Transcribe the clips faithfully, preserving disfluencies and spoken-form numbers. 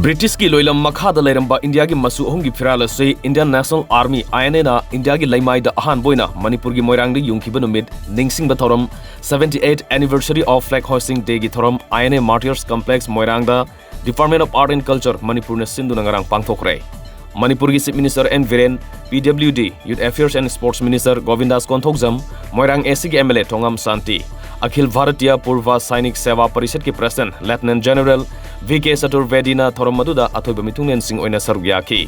ꯕ꯭ꯔꯤꯇꯤꯁꯀꯤ ꯂꯣꯏꯂꯝ ꯃꯈꯥꯗ ꯂꯩꯔꯝꯕ ꯏꯟꯗꯤꯌꯥꯒꯤ ꯃꯆꯨ ꯑꯍꯨꯝꯒꯤ ꯐꯤꯔꯥꯜ ꯑꯁꯤ Indian National Army, I N A, ꯅ ꯏꯟꯗꯤꯌꯥꯒꯤ ꯂꯩꯃꯥꯏꯗ ꯑꯍꯥꯟꯕ ꯑꯣꯏꯅ ꯃꯅꯤꯄꯨꯔꯒꯤ ꯃꯣꯏꯔꯥꯡꯗ ꯌꯨꯡꯈꯤꯕ ꯅꯨꯃꯤꯠ ꯅꯤꯡꯁꯤꯡꯕ ꯊꯧꯔꯝ, seventy-eighth Anniversary of Flag Hoisting Day ꯒꯤ ꯊꯧꯔꯝ, I N A Martyrs Complex, ꯃꯣꯏꯔꯥꯡꯗ Department of Art and Culture, ꯃꯅꯤꯄꯨꯔꯅ ꯁꯤꯟꯗꯨꯅ ꯉꯔꯥꯡ ꯄꯥꯡꯊꯣꯛꯈ꯭ꯔꯦ꯫ ꯃꯅꯤꯄꯨꯔꯒꯤ Chief Minister N Biren, P W D, Youth Affairs and Sports Minister ꯒꯣꯕꯤꯟꯗꯥꯁ Konthoujam, Moirang A C ꯒꯤ M L A Thongam Shanti, ꯑꯈꯤꯜ Bharatiya Purva Sainik seva ꯄꯔꯤꯁꯠꯀꯤ President Lieutenant General V K ꯆꯇꯨꯔꯚꯦꯗꯤꯅ ꯊꯧꯔꯝ ꯑꯗꯨꯗ ꯑꯊꯣꯏꯕ ꯃꯤꯊꯨꯡꯂꯦꯟꯁꯤꯡ ꯑꯣꯏꯅ ꯁꯔꯨꯛ ꯌꯥꯈꯤ꯫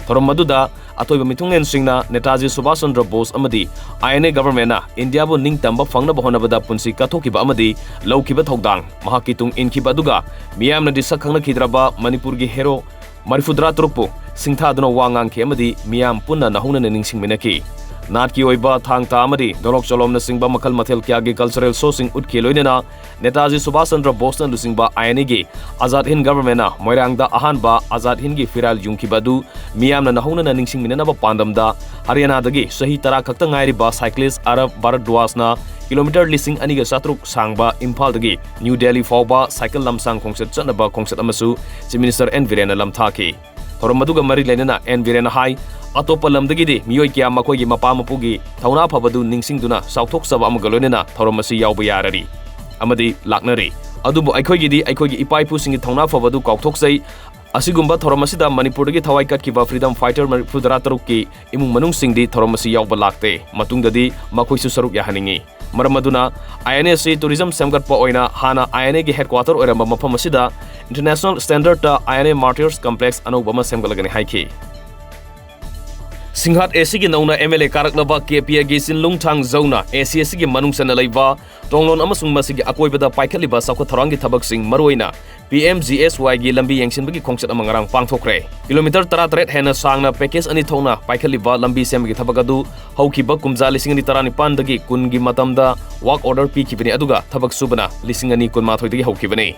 ꯊꯧꯔꯝ ꯑꯗꯨꯗ ꯑꯊꯣꯏꯕ ꯃꯤꯊꯨꯡꯂꯦꯟꯁꯤꯡꯅ ꯅꯦꯇꯥꯖꯤ ꯁꯨꯚꯥꯁ ꯆꯟꯗ꯭ꯔ ꯕꯣꯁ ꯑꯃꯗꯤ I N A government ꯅ ꯏꯟꯗꯤꯌꯥꯕꯨ ꯅꯤꯡꯇꯝꯕ ꯐꯪꯅꯕ ꯍꯣꯠꯅꯕꯗ ꯄꯨꯟꯁꯤ ꯀꯠꯊꯣꯛꯈꯤꯕ ꯑꯃꯗꯤ ꯂꯧꯈꯤꯕ ꯊꯧꯗꯥꯡ, ꯃꯍꯥꯛꯀꯤ ꯇꯨꯡ ꯏꯟꯈꯤꯕ ꯑꯗꯨꯒ ꯃꯤꯌꯥꯝꯅꯗꯤ ꯁꯛ ꯈꯪꯅꯈꯤꯗ꯭ꯔꯕ ꯃꯅꯤꯄꯨꯔꯒꯤ hero ꯃꯔꯤꯐꯨꯇꯔꯥ ꯇꯔꯨꯛꯄꯨ ꯁꯤꯡꯊꯥꯗꯨꯅ ꯋꯥ ꯉꯥꯡꯈꯤ ꯑꯃꯗꯤ ꯃꯤꯌꯥꯝ ꯄꯨꯟꯅ ꯅꯧꯍꯧꯅꯅ ꯅꯤꯡꯁꯤꯡꯃꯤꯟꯅꯈꯤ꯫ ꯅꯥꯠꯀꯤ ꯑꯣꯏꯕ ꯊꯥꯡ ꯇꯥ ꯑꯃꯗꯤ ꯗꯣꯂꯣꯛ ꯆꯣꯂꯣꯝꯅꯆꯤꯡꯕ ꯃꯈꯜ ꯃꯊꯦꯜ ꯀꯌꯥꯒꯤ cultural show ꯁꯤꯡ ꯎꯠꯈꯤ, ꯂꯣꯏꯅꯅ ꯅꯦꯇꯥꯖꯤ ꯁꯨꯚꯥꯁ ꯆꯟꯗ꯭ꯔ ꯕꯣꯁꯅ ꯂꯨꯆꯤꯡꯕ I N A ꯒꯤ ꯑꯖꯥꯗ ꯍꯤꯟꯗ government ꯅ ꯃꯣꯏꯔꯥꯡꯗ ꯑꯍꯥꯟꯕ ꯑꯖꯥꯗ ꯍꯤꯟꯗꯒꯤ ꯐꯤꯔꯥꯜ ꯌꯨꯡꯈꯤꯕ ꯑꯗꯨ ꯃꯤꯌꯥꯝꯅ ꯅꯧꯍꯧꯅꯅ ꯅꯤꯡꯁꯤꯡꯃꯤꯟꯅꯅꯕ ꯄꯥꯟꯗꯝꯗ ꯍꯔꯤꯌꯥꯅꯥꯗꯒꯤ ꯆꯍꯤ ꯇꯔꯥ ꯈꯛꯇ ꯉꯥꯏꯔꯤꯕ cyclist ꯑꯔꯕ ꯚꯥꯔꯗ꯭ꯋꯥꯖꯅ kilometre ꯂꯤꯁꯤꯡ ꯑꯅꯤꯒ ꯆꯥꯇ꯭ꯔꯨꯛ ꯁꯥꯡꯕ ꯏꯝꯐꯥꯜꯗꯒꯤ ꯅ꯭ꯌꯨ ꯗꯦꯜꯂꯤ ꯐꯥꯎꯕ cycle ꯂꯝꯁꯥꯡ ꯈꯣꯡꯆꯠ ꯆꯠꯅꯕ ꯈꯣꯡꯆꯠ ꯑꯃꯁꯨ Chief Minister N ꯕꯤꯔꯦꯟꯅ ꯂꯝꯊꯥꯈꯤ꯫ ꯊꯧꯔꯝ ꯑꯗꯨꯒ ꯃꯔꯤ ꯂꯩꯅꯅ N ꯕꯤꯔꯦꯟꯅ ꯍꯥꯏ, ꯑꯇꯣꯞꯄ ꯂꯝꯗꯒꯤꯗꯤ ꯃꯤꯑꯣꯏ ꯀꯌꯥ ꯃꯈꯣꯏꯒꯤ ꯃꯄꯥ ꯃꯄꯨꯒꯤ ꯊꯧꯅꯥ ꯐꯕꯗꯨ ꯅꯤꯡꯁꯤꯡꯗꯨꯅ ꯆꯥꯎꯊꯣꯛꯆꯕ ꯑꯃꯒ ꯂꯣꯏꯅꯅ ꯊꯧꯔꯝ ꯑꯁꯤ ꯌꯥꯎꯕ ꯌꯥꯔꯔꯤ ꯑꯃꯗꯤ ꯂꯥꯛꯅꯔꯤ꯫ ꯑꯗꯨꯕꯨ ꯑꯩꯈꯣꯏꯒꯤꯗꯤ ꯑꯩꯈꯣꯏꯒꯤ ꯏꯄꯥ ꯏꯄꯨꯁꯤꯡꯒꯤ ꯊꯧꯅꯥ ꯐꯕꯗꯨ ꯀꯥꯎꯊꯣꯛꯆꯩ꯫ ꯑꯁꯤꯒꯨꯝꯕ ꯊꯧꯔꯝ ꯑꯁꯤꯗ ꯃꯅꯤꯄꯨꯔꯗꯒꯤ ꯊꯋꯥꯏ ꯀꯠꯈꯤꯕ freedom fighter ꯃꯔꯤꯐꯨꯇꯔꯥ ꯇꯔꯨꯛꯀꯤ ꯏꯃꯨꯡ ꯃꯅꯨꯡꯁꯤꯡꯗꯤ ꯊꯧꯔꯝ ꯑꯁꯤ ꯌꯥꯎꯕ ꯂꯥꯛꯇꯦ꯫ ꯃꯇꯨꯡꯗꯗꯤ ꯃꯈꯣꯏꯁꯨ ꯁꯔꯨꯛ ꯌꯥꯍꯟꯅꯤꯡꯏ꯫ ꯃꯔꯝ ꯑꯗꯨꯅ I N A ꯑꯁꯤ tourism ꯁꯦꯝꯒꯠꯄ ꯑꯣꯏꯅ ꯍꯥꯟꯅ I N A ꯒꯤ headquarter ꯑꯣꯏꯔꯝꯕ ꯃꯐꯝ ꯑꯁꯤꯗ international standard ꯇ I N A Martyrs Complex ꯑꯅꯧꯕ ꯑꯃ ꯁꯦꯝꯒꯠꯂꯒꯅꯤ ꯍꯥꯏꯈꯤ꯫ ꯁꯤꯡꯍꯥꯠ A C ꯒꯤ ꯅꯧꯅ M L A ꯀꯥꯔꯛꯂꯕ K P ꯑꯦꯒꯤ ꯁꯤꯟꯂꯨꯡ ꯊꯥꯡꯖꯧꯅ A C ꯑꯁꯤꯒꯤ ꯃꯅꯨꯡ ꯆꯟꯅ ꯂꯩꯕ ꯇꯣꯡꯂꯣꯟ ꯑꯃꯁꯨꯡ ꯃꯁꯤꯒꯤ ꯑꯀꯣꯏꯕꯗ ꯄꯥꯏꯈꯠꯂꯤꯕ ꯆꯥꯎꯈꯠ ꯊꯧꯔꯥꯡꯒꯤ ꯊꯕꯛꯁꯤꯡ, ꯃꯔꯨꯑꯣꯏꯅ P M G S Y ꯒꯤ ꯂꯝꯕꯤ ꯌꯦꯡꯁꯤꯟꯕꯒꯤ ꯈꯣꯡꯆꯠ ꯑꯃ ꯉꯔꯥꯡ ꯄꯥꯡꯊꯣꯛꯈ꯭ꯔꯦ꯫ Kilometre ꯇꯔꯥꯇꯔꯦꯠ ꯍꯦꯟꯅ ꯁꯥꯡꯅ package ꯑꯅꯤ ꯊꯣꯛꯅ ꯄꯥꯏꯈꯠꯂꯤꯕ ꯂꯝꯕꯤ ꯁꯦꯝꯕꯒꯤ ꯊꯕꯛ ꯑꯗꯨ ꯍꯧꯈꯤꯕ ꯀꯨꯝꯖꯥ ꯂꯤꯁꯤꯡ ꯑꯅꯤ ꯇꯔꯥꯅꯤꯄꯥꯟꯗꯒꯤ ꯀꯨꯟꯒꯤ ꯃꯇꯝꯗ work order ꯄꯤꯈꯤꯕꯅꯤ, ꯑꯗꯨꯒ ꯊꯕꯛ ꯁꯨꯕꯅ ꯂꯤꯁꯤꯡ ꯑꯅꯤ ꯀꯨꯟꯃꯥꯊꯣꯏꯗꯒꯤ ꯍꯧꯈꯤꯕꯅꯤ꯫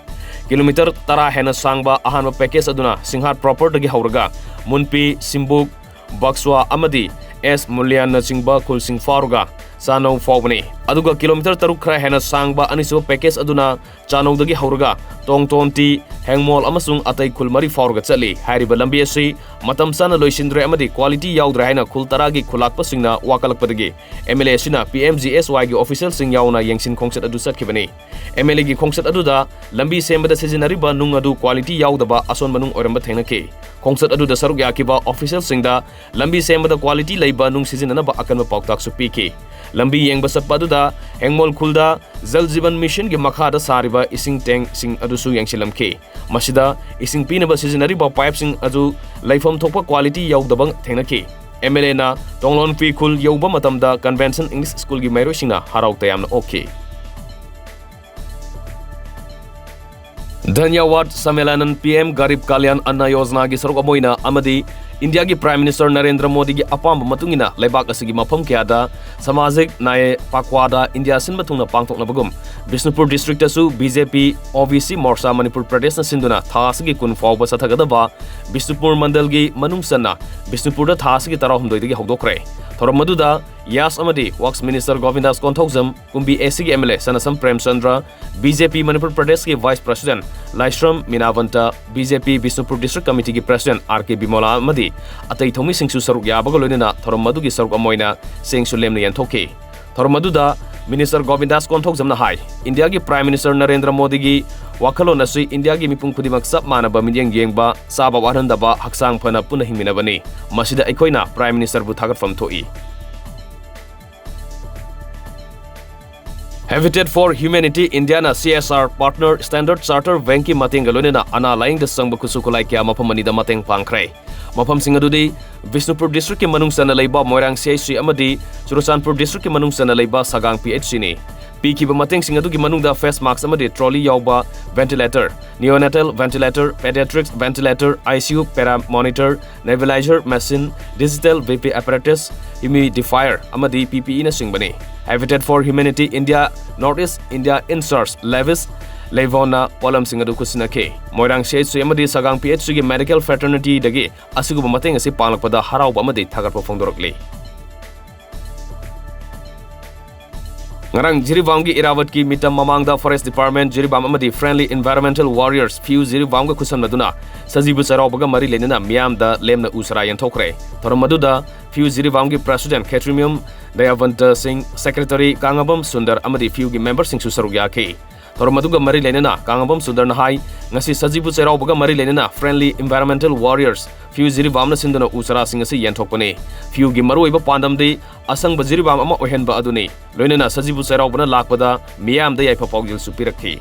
Kilometre ꯇꯔꯥ ꯍꯦꯟꯅ ꯁꯥꯡꯕ ꯑꯍꯥꯟꯕ package ꯑꯗꯨꯅ ꯁꯤꯡꯍꯥꯠ proper ꯗꯒꯤ ꯍꯧꯔꯒ ꯃꯨꯟꯄꯤ, ꯁꯤꯝꯕꯨꯛ, ꯕꯛꯁ꯭ꯋꯥ ꯑꯃꯗꯤ ꯑꯦꯁ ꯃꯨꯂ꯭ꯌꯥꯟꯅꯆꯤꯡꯕ ꯈꯨꯜꯁꯤꯡ ꯐꯥꯎꯔꯒ ꯆꯥꯅꯧ ꯐꯥꯎꯕꯅꯤ꯫ ꯑꯗꯨꯒ ꯀꯤꯂꯣꯃꯤꯇꯔ ꯇꯔꯨꯛ ꯈꯔ ꯍꯦꯟꯅ ꯁꯥꯡꯕ ꯑꯅꯤꯁꯨꯕ package ꯑꯗꯨꯅ ꯆꯥꯅꯧꯗꯒꯤ ꯍꯧꯔꯒ ꯇꯣꯡꯇꯣꯟꯇꯤ, ꯍꯦꯡꯃꯣꯜ ꯑꯃꯁꯨꯡ ꯑꯇꯩ ꯈꯨꯜ ꯃꯔꯤ ꯐꯥꯎꯔꯒ ꯆꯠꯂꯤ꯫ ꯍꯥꯏꯔꯤꯕ ꯂꯝꯕꯤ ꯑꯁꯤ ꯃꯇꯝ ꯆꯥꯅ ꯂꯣꯏꯁꯤꯟꯗ꯭ꯔꯦ ꯑꯃꯗꯤ quality ꯌꯥꯎꯗ꯭ꯔꯦ ꯍꯥꯏꯅ ꯈꯨꯜ ꯇꯔꯥꯒꯤ ꯈꯨꯜꯂꯥꯛꯄꯁꯤꯡꯅ ꯋꯥꯀꯠꯂꯛꯄꯗꯒꯤ MLA ꯑꯁꯤꯅ P M G S Yꯒꯤ officialꯁꯤꯡ ꯌꯥꯎꯅ ꯌꯦꯡꯁꯤꯟ ꯈꯣꯡꯆꯠ ꯑꯗꯨ ꯆꯠꯈꯤꯕꯅꯤ꯫ MLAꯒꯤ ꯈꯣꯡꯆꯠ ꯑꯗꯨꯗ ꯂꯝꯕꯤ ꯁꯦꯝꯕꯗ ꯁꯤꯖꯤꯟꯅꯔꯤꯕ ꯅꯨꯡ ꯑꯗꯨ quality ꯌꯥꯎꯗꯕ, ꯑꯁꯣꯟꯕ ꯅꯨꯡ ꯑꯣꯏꯔꯝꯕ ꯊꯦꯡꯅꯈꯤ꯫ ꯈꯣꯡꯆꯠ ꯑꯗꯨꯗ ꯁꯔꯨꯛ ꯌꯥꯈꯤꯕ officialꯁꯤꯡꯗ ꯂꯝꯕꯤ ꯁꯦꯝꯕꯗ quality ꯂꯩꯕ ꯅꯨꯡ ꯁꯤꯖꯤꯟꯅꯅꯕ ꯑꯀꯟꯕ ꯄꯥꯎꯇꯥꯛꯁꯨ ꯄꯤꯈꯤ꯫ ꯂꯝꯕꯤ ꯌꯦꯡꯕ ꯆꯠꯄ ꯑꯗꯨꯗ ꯍꯦꯡꯃꯣꯜ ꯈꯨꯜꯗ Jal Jeevan Missionꯒꯤ ꯃꯈꯥꯗ ꯁꯥꯔꯤꯕ ꯏꯁꯤꯡ tankꯁꯤꯡ ꯑꯗꯨꯁꯨ ꯌꯦꯡꯁꯤꯜꯂꯝꯈꯤ꯫ ꯃꯁꯤꯗ ꯏꯁꯤꯡ ꯄꯤꯅꯕ ꯁꯤꯖꯤꯟꯅꯔꯤꯕ pipesꯤꯡ ꯑꯗꯨ ꯂꯩꯐꯝ ꯊꯣꯛꯄ quality ꯌꯧꯗꯕ ꯊꯦꯡꯅꯈꯤ꯫ MLAꯅ ꯇꯣꯡꯂꯣꯟꯐꯤ ꯈꯨꯜ ꯌꯧꯕ ꯃꯇꯝꯗ Convention English Schoolꯒꯤ ꯃꯍꯩꯔꯣꯏꯁꯤꯡꯅ ꯍꯔꯥꯎ ꯇꯌꯥꯝꯅ ꯑꯣꯛꯈꯤ꯫ ꯙꯟꯌꯋꯥꯗ ꯁꯃꯦꯂꯅꯟ P M Garib Kalyan Anna Yojanaꯒꯤ ꯁꯔꯨꯛ ꯑꯃ ꯑꯣꯏꯅ ꯑꯃꯗꯤ ꯏꯟꯗꯤꯌꯥꯒꯤ Prime Minister ꯅꯔꯦꯟꯗ꯭ꯔ ꯃꯣꯗꯤꯒꯤ ꯑꯄꯥꯝꯕ ꯃꯇꯨꯡ ꯏꯟꯅ ꯂꯩꯕꯥꯛ ꯑꯁꯤꯒꯤ ꯃꯐꯝ ꯀꯌꯥꯗ Samajik Nyay Pakhwada ꯏꯟꯗꯤꯌꯥ ꯁꯤꯟꯕ ꯊꯨꯡꯅ ꯄꯥꯡꯊꯣꯛꯅꯕꯒꯨꯝ Bishnupur districtꯇꯁꯨ B J P O B C Morcha Manipur Pradeshꯅ ꯁꯤꯟꯗꯨꯅ ꯊꯥ ꯑꯁꯤꯒꯤ ꯀꯨꯟ ꯐꯥꯎꯕ ꯆꯠꯊꯒꯗꯕ ꯕꯤꯁꯅꯨꯄꯨꯔ ꯃꯟꯗꯜꯒꯤ ꯃꯅꯨꯡ ꯆꯟꯅ ꯕꯤꯁꯅꯨꯄꯨꯔꯗ ꯊꯥ ꯑꯁꯤꯒꯤ ꯇꯔꯥꯍꯨꯝꯗꯣꯏꯗꯒꯤ ꯍꯧꯗꯣꯛꯈ꯭ꯔꯦ꯫ ꯊꯧꯔꯝ ꯑꯗꯨꯗ Yas ꯑꯃꯗꯤ Works Minister Govindas Konthoujam, ꯀꯨꯝꯕꯤ ACꯒꯤ MLA ꯁꯅꯥꯁꯝ Premchandra, B J P Manipur ꯄ꯭ꯔꯗꯦꯁꯀꯤ Vice President ꯂꯥꯏꯁ꯭ꯔꯝ ꯃꯤꯅꯥꯕꯟꯇ, B J P Bishnupur District Committeeꯒꯤ President R K ꯕꯤꯃꯣꯂꯥ ꯑꯃꯗꯤ ꯑꯇꯩ ꯊꯧꯃꯤꯁꯤꯡꯁꯨ ꯁꯔꯨꯛ ꯌꯥꯕꯒ ꯂꯣꯏꯅꯅ ꯊꯧꯔꯝ ꯑꯗꯨꯒꯤ ꯁꯔꯨꯛ ꯑꯃ ꯑꯣꯏꯅ ꯁꯦꯡꯁꯨ ꯂꯦꯝꯅ ꯌꯦꯟꯊꯣꯛꯈꯤ꯫ ꯊꯧꯔꯝ ꯑꯗꯨꯗ Minister ꯒꯣꯕꯤꯟꯗꯥꯁ ꯀꯣꯟꯊꯧꯖꯝꯅ ꯍꯥꯏ, ꯏꯟꯗꯤꯌꯥꯒꯤ Prime Minister ꯅꯔꯦꯟꯗ꯭ꯔ ꯃꯣꯗꯤꯒꯤ ꯋꯥꯈꯜꯂꯣꯟ ꯑꯁꯤ ꯏꯟꯗꯤꯌꯥꯒꯤ ꯃꯤꯄꯨꯝ ꯈꯨꯗꯤꯡꯃꯛ ꯆꯞ ꯃꯥꯟꯅꯕ ꯃꯤꯠꯌꯦꯡ ꯌꯦꯡꯕ, ꯆꯥꯕ ꯋꯥꯠꯍꯟꯗꯕ, ꯍꯛꯆꯥꯡ ꯐꯅ ꯄꯨꯟꯅ ꯍꯤꯡꯃꯤꯟꯅꯕꯅꯤ꯫ ꯃꯁꯤꯗ ꯑꯩꯈꯣꯏꯅ Prime Ministerꯕꯨ ꯊꯥꯒꯠꯐꯝ ꯊꯣꯛꯏ꯫ Habitat for Humanity Indiaꯅ C S R Partner Standard Chartered Bankꯀꯤ ꯃꯇꯦꯡꯒ ꯂꯣꯏꯅꯅ ꯑꯅꯥ ꯂꯥꯌꯦꯡꯗ ꯆꯪꯕ ꯈꯨꯠꯁꯨ ꯈꯨꯠꯂꯥꯏ ꯀꯌꯥ ꯃꯐꯝ ꯑꯅꯤꯗ ꯃꯇꯦꯡ ꯄꯥꯡꯈ꯭ꯔꯦ꯫ ꯃꯐꯝꯁꯤꯡ ꯑꯗꯨꯗꯤ ꯕꯤꯁꯅꯨꯄꯨꯔ Districtꯀꯤ ꯃꯅꯨꯡ ꯆꯟꯅ ꯂꯩꯕ ꯃꯣꯏꯔꯥꯡ C H C ꯑꯃꯗꯤ ꯆꯨꯔꯆꯥꯟꯄꯨꯔ Districtꯀꯤ ꯃꯅꯨꯡ ꯆꯟꯅ ꯂꯩꯕ ꯁꯒꯥꯡ P H Cꯅꯤ꯫ ꯄꯤꯈꯤꯕ ꯃꯇꯦꯡꯁꯤꯡ ꯑꯗꯨꯒꯤ ꯃꯅꯨꯡꯗ face mask ꯑꯃꯗꯤ trolley ꯌꯥꯎꯕ ventilator, neonatal ventilator, pediatrics ventilator, I C U para monitor, nebulizer machine, digital B P apparatus, humidifier ꯑꯃꯗꯤ P P Eꯅꯆꯤꯡꯕꯅꯤ꯫ Habitat for Humanity India North East India in charge Lewis Levonꯅ ꯄꯣꯠꯂꯝꯁꯤꯡ ꯑꯗꯨ ꯈꯨꯠꯁꯤꯟꯅꯈꯤ꯫ ꯃꯣꯏꯔꯥꯡ C H C ꯑꯃꯗꯤ ꯁꯒꯥꯡ P H Cꯒꯤ medical fraternityꯗꯒꯤ ꯑꯁꯤꯒꯨꯝꯕ ꯃꯇꯦꯡ ꯑꯁꯤ ꯄꯥꯡꯂꯛꯄꯗ ꯍꯔꯥꯎꯕ ꯑꯃꯗꯤ ꯊꯥꯒꯠꯄ ꯐꯣꯡꯗꯣꯔꯛꯂꯤ꯫ ꯉꯔꯥꯡ ꯖꯤꯔꯤꯕꯥꯝꯒꯤ ꯏꯔꯥꯕꯠꯀꯤ ꯃꯤꯇꯝ ꯃꯃꯥꯡꯗ Forest Department, ꯖꯤꯔꯤꯕꯥꯝ ꯑꯃꯗꯤ Friendly Environmental Warriors, ꯐꯤꯌꯨ ꯖꯤꯔꯤꯕꯥꯝꯒ ꯈꯨꯠꯁꯝꯅꯗꯨꯅ ꯁꯖꯤꯕꯨ ꯆꯩꯔꯥꯎꯕꯒ ꯃꯔꯤ ꯂꯩꯅꯅ ꯃꯤꯌꯥꯝꯗ ꯂꯦꯝꯅ ꯎ ꯆꯥꯔꯥ ꯌꯦꯟꯊꯣꯛꯈ꯭ꯔꯦ꯫ ꯊꯧꯔꯝ ꯑꯗꯨꯗ ꯐꯤꯌꯨ ꯖꯤꯔꯤꯕꯥꯝꯒꯤ President ꯈꯦꯇ꯭ꯔꯤꯃꯌꯨꯝ ꯗꯌꯥꯕꯟꯇ ꯁꯤꯡ, Secretary ꯀꯥꯉꯕꯝ ꯁꯨꯟꯗꯔ ꯑꯃꯗꯤ ꯐꯤꯌꯨꯒꯤ member ꯁꯤꯡꯁꯨ ꯁꯔꯨꯛ ꯌꯥꯈꯤ꯫ ꯊꯧꯔꯝ ꯑꯗꯨꯒ ꯃꯔꯤ ꯂꯩꯅꯅ ꯀꯥꯉꯕꯝ ꯁꯨꯟꯗꯔꯅ ꯍꯥꯏ, ꯉꯁꯤ ꯁꯖꯤꯕꯨ ꯆꯩꯔꯥꯎꯕꯒ ꯃꯔꯤ ꯂꯩꯅꯅ Friendly Environmental Warriors, ꯐꯤꯌꯨ ꯖꯤꯔꯤꯕꯥꯝꯅ ꯁꯤꯟꯗꯨꯅ ꯎ ꯆꯥꯔꯥꯁꯤꯡ ꯑꯁꯤ ꯌꯦꯟꯊꯣꯛꯄꯅꯤ꯫ ꯐꯤꯌꯨꯒꯤ ꯃꯔꯨꯑꯣꯏꯕ ꯄꯥꯟꯗꯝꯗꯤ ꯑꯁꯪꯕ ꯖꯤꯔꯤꯕꯥꯝ ꯑꯃ ꯑꯣꯏꯍꯟꯕ ꯑꯗꯨꯅꯤ꯫ ꯂꯣꯏꯅꯅ ꯁꯖꯤꯕꯨ ꯆꯩꯔꯥꯎꯕꯅ ꯂꯥꯛꯄꯗ ꯃꯤꯌꯥꯝꯗ ꯌꯥꯏꯐ ꯄꯥꯎꯖꯦꯜꯁꯨ ꯄꯤꯔꯛꯈꯤ꯫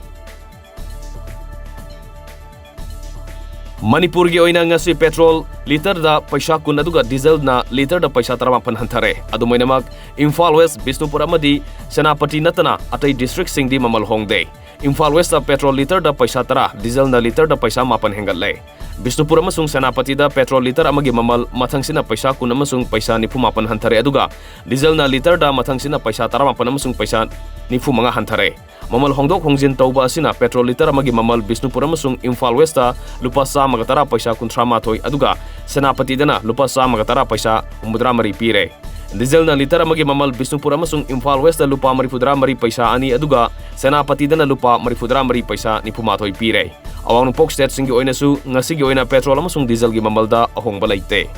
ꯃꯅꯤꯄꯨꯔꯒꯤ ꯑꯣꯏꯅ ꯉꯁꯤ petrol ꯂꯤꯇꯔꯗ ꯄꯩꯁꯥ ꯀꯨꯟ ꯑꯗꯨꯒ dieselꯅ ꯂꯤꯇꯔꯗ ꯄꯩꯁꯥ ꯇꯔꯥꯃꯥꯄꯟ ꯍꯟꯊꯔꯦ꯫ ꯑꯗꯨꯝ ꯑꯣꯏꯅꯃꯛ, ꯏꯝꯐꯥꯜ West, ꯕꯤꯁꯅꯨꯄꯨꯔ ꯑꯃꯗꯤ ꯁꯦꯅꯥꯄꯇꯤ ꯅꯠꯇꯅ ꯑꯇꯩ districtꯁꯤꯡꯗꯤ ꯃꯃꯜ ꯍꯣꯡꯗꯦ꯫ ꯏꯝꯐꯥꯜ Westꯇ petrol ꯂꯤꯇꯔꯗ ꯄꯩꯁꯥ ꯇꯔꯥ, dieselꯅ ꯂꯤꯇꯔꯗ ꯄꯩꯁꯥ ꯃꯥꯄꯟ ꯍꯦꯟꯒꯠꯂꯦ꯫ ꯕꯤꯁꯅꯨꯄꯨꯔ ꯑꯃꯁꯨꯡ ꯁꯦꯅꯥꯄꯇꯤꯗ petrol ꯂꯤꯇꯔ ꯑꯃꯒꯤ ꯃꯃꯜ ꯃꯊꯪꯁꯤꯠꯅ ꯄꯩꯁꯥ ꯀꯨꯟ ꯑꯃꯁꯨꯡ ꯄꯩꯁꯥ ꯅꯤꯐꯨ ꯃꯥꯄꯟ ꯍꯟꯊꯔꯦ, ꯑꯗꯨꯒ dieselꯅ ꯂꯤꯇꯔꯗ ꯃꯊꯪꯁꯤꯠꯅ ꯄꯩꯁꯥ ꯇꯔꯥꯃꯥꯄꯟ ꯑꯃꯁꯨꯡ ꯄꯩꯁꯥ ꯅꯤꯐꯨ ꯃꯉꯥ ꯍꯟꯊꯔꯦ꯫ ꯃꯃꯜ ꯍꯣꯡꯗꯣꯛ ꯍꯣꯡꯖꯤꯟ ꯇꯧꯕ ꯑꯁꯤꯅ petrol ꯂꯤꯇꯔ ꯑꯃꯒꯤ ꯃꯃꯜ ꯕꯤꯁꯅꯨꯄꯨꯔ ꯑꯃꯁꯨꯡ ꯏꯝꯐꯥꯜ Westꯇ ꯂꯨꯄꯥ ꯆꯥꯝꯃꯒ ꯇꯔꯥ ꯄꯩꯁꯥ ꯀꯨꯟꯊ꯭ꯔꯥ ꯃꯥꯊꯣꯏ, ꯑꯗꯨꯒ ꯁꯦꯅꯥꯄꯇꯤꯗꯅ ꯂꯨꯄꯥ ꯆꯥꯝꯃꯒ ꯇꯔꯥ ꯄꯩꯁꯥ ꯍꯨꯝꯐꯨꯇꯔꯥ ꯃꯔꯤ ꯄꯤꯔꯦ꯫ Dieselꯅ ꯂꯤꯇꯔ ꯑꯃꯒꯤ ꯃꯃꯜ ꯕꯤꯁꯅꯨꯄꯨꯔ ꯑꯃꯁꯨꯡ ꯏꯝꯐꯥꯜ Westꯇ ꯂꯨꯄꯥ ꯃꯔꯤꯐꯨꯇꯔꯥ ꯃꯔꯤ ꯄꯩꯁꯥ ꯑꯅꯤ, ꯑꯗꯨꯒ ꯁꯦꯅꯥꯄꯇꯤꯗꯅ ꯂꯨꯄꯥ ꯃꯔꯤꯐꯨꯇꯔꯥ ꯃꯔꯤ ꯄꯩꯁꯥ ꯅꯤꯐꯨꯃꯥꯊꯣꯏ ꯄꯤꯔꯦ꯫ ꯑꯋꯥꯡ ꯅꯣꯡꯄꯣꯛ stateꯁꯤꯡꯒꯤ ꯑꯣꯏꯅꯁꯨ ꯉꯁꯤꯒꯤ ꯑꯣꯏꯅ petrol ꯑꯃꯁꯨꯡ dieselꯒꯤ ꯃꯃꯜꯗ ꯑꯍꯣꯡꯕ ꯂꯩꯇꯦ꯫